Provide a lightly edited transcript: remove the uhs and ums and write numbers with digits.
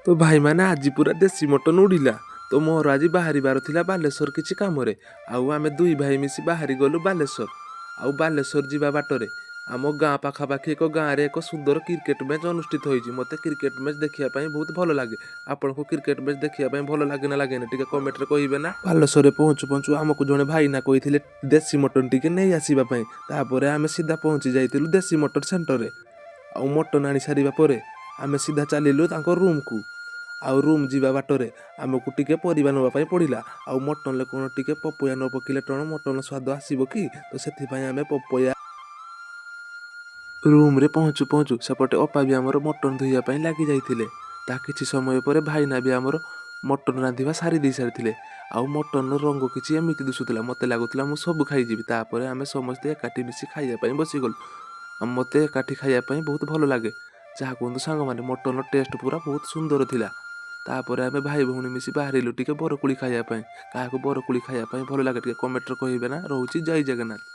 ତ ଭାଇମାନେ, ଆଜି ପୁରା ଦେଶୀ ମଟନ ଉଡ଼ିଲା। ତ ମୋର ଆଜି ବାହାରିବାର ଥିଲା ବାଲେଶ୍ୱର କିଛି କାମରେ। ଆଉ ଆମେ ଦୁଇ ଭାଇ ମିଶି ବାହାରି ଗଲୁ ବାଲେଶ୍ୱର। ଆଉ ବାଲେଶ୍ୱର ଯିବା ବାଟରେ ଆମ ଗାଁ ପାଖାପାଖି ଏକ ଗାଁରେ ଏକ ସୁନ୍ଦର କ୍ରିକେଟ ମ୍ୟାଚ୍ ଅନୁଷ୍ଠିତ ହୋଇଛି। ମୋତେ କ୍ରିକେଟ ମ୍ୟାଚ୍ ଦେଖିବା ପାଇଁ ବହୁତ ଭଲ ଲାଗେ। ଆପଣଙ୍କୁ କ୍ରିକେଟ ମ୍ୟାଚ୍ ଦେଖିବା ପାଇଁ ଭଲ ଲାଗେ ନା ଲାଗେନି, ଟିକେ କମେଣ୍ଟରେ କହିବେ ନା। ବାଲେଶ୍ୱରରେ ପହଞ୍ଚୁ ପହଞ୍ଚୁ ଆମକୁ ଜଣେ ଭାଇନା କହିଥିଲେ ଦେଶୀ ମଟନ ଟିକେ ନେଇ ଆସିବା ପାଇଁ। ତାପରେ ଆମେ ସିଧା ପହଞ୍ଚି ଯାଇଥିଲୁ ଦେଶୀ ମଟନ ସେଣ୍ଟରରେ। ଆଉ ମଟନ ଆଣି ସାରିବା ପରେ ଆମେ ସିଧା ଚାଲିଲୁ ତାଙ୍କ ରୁମ୍କୁ। ଆଉ ରୁମ୍ ଯିବା ବାଟରେ ଆମକୁ ଟିକେ ପରିବା ନେବା ପାଇଁ ପଡ଼ିଲା। ଆଉ ମଟନରେ କ'ଣ ଟିକେ ପପୟା ନ ପକେଇଲେ କ'ଣ ମଟନ ସ୍ୱାଦ ଆସିବ କି? ତ ସେଥିପାଇଁ ଆମେ ପପୟା। ରୁମ୍ରେ ପହଞ୍ଚୁ ପହଞ୍ଚୁ ସେପଟେ ଅପା ବି ଆମର ମଟନ ଧୋଇବା ପାଇଁ ଲାଗି ଯାଇଥିଲେ। ତା କିଛି ସମୟ ପରେ ଭାଇନା ବି ଆମର ମଟନ ରାନ୍ଧିବା ସାରି ଦେଇ ସାରିଥିଲେ। ଆଉ ମଟନର ରଙ୍ଗ କିଛି ଏମିତି ଦିଶୁଥିଲା, ମୋତେ ଲାଗୁଥିଲା ମୁଁ ସବୁ ଖାଇଯିବି। ତାପରେ ଆମେ ସମସ୍ତେ ଏକାଠି ମିଶି ଖାଇବା ପାଇଁ ବସିଗଲୁ। ଆଉ ମୋତେ ଏକାଠି ଖାଇବା ପାଇଁ ବହୁତ ଭଲ ଲାଗେ। ଯାହା କୁହନ୍ତୁ ସାଙ୍ଗମାନେ, ମଟନର ଟେଷ୍ଟ ପୁରା ବହୁତ ସୁନ୍ଦର ଥିଲା। ତାପରେ ଆମେ ଭାଇ ଭଉଣୀ ମିଶି ବାହାରିଲୁ ଟିକେ ବରକୋଳି ଖାଇବା ପାଇଁ। କାହାକୁ ବରକୋଳି ଖାଇବା ପାଇଁ ଭଲ ଲାଗେ, ଟିକେ କମେଣ୍ଟରେ କହିବେ ନା। ରହୁଛି, ଜୟ ଜଗନ୍ନାଥ।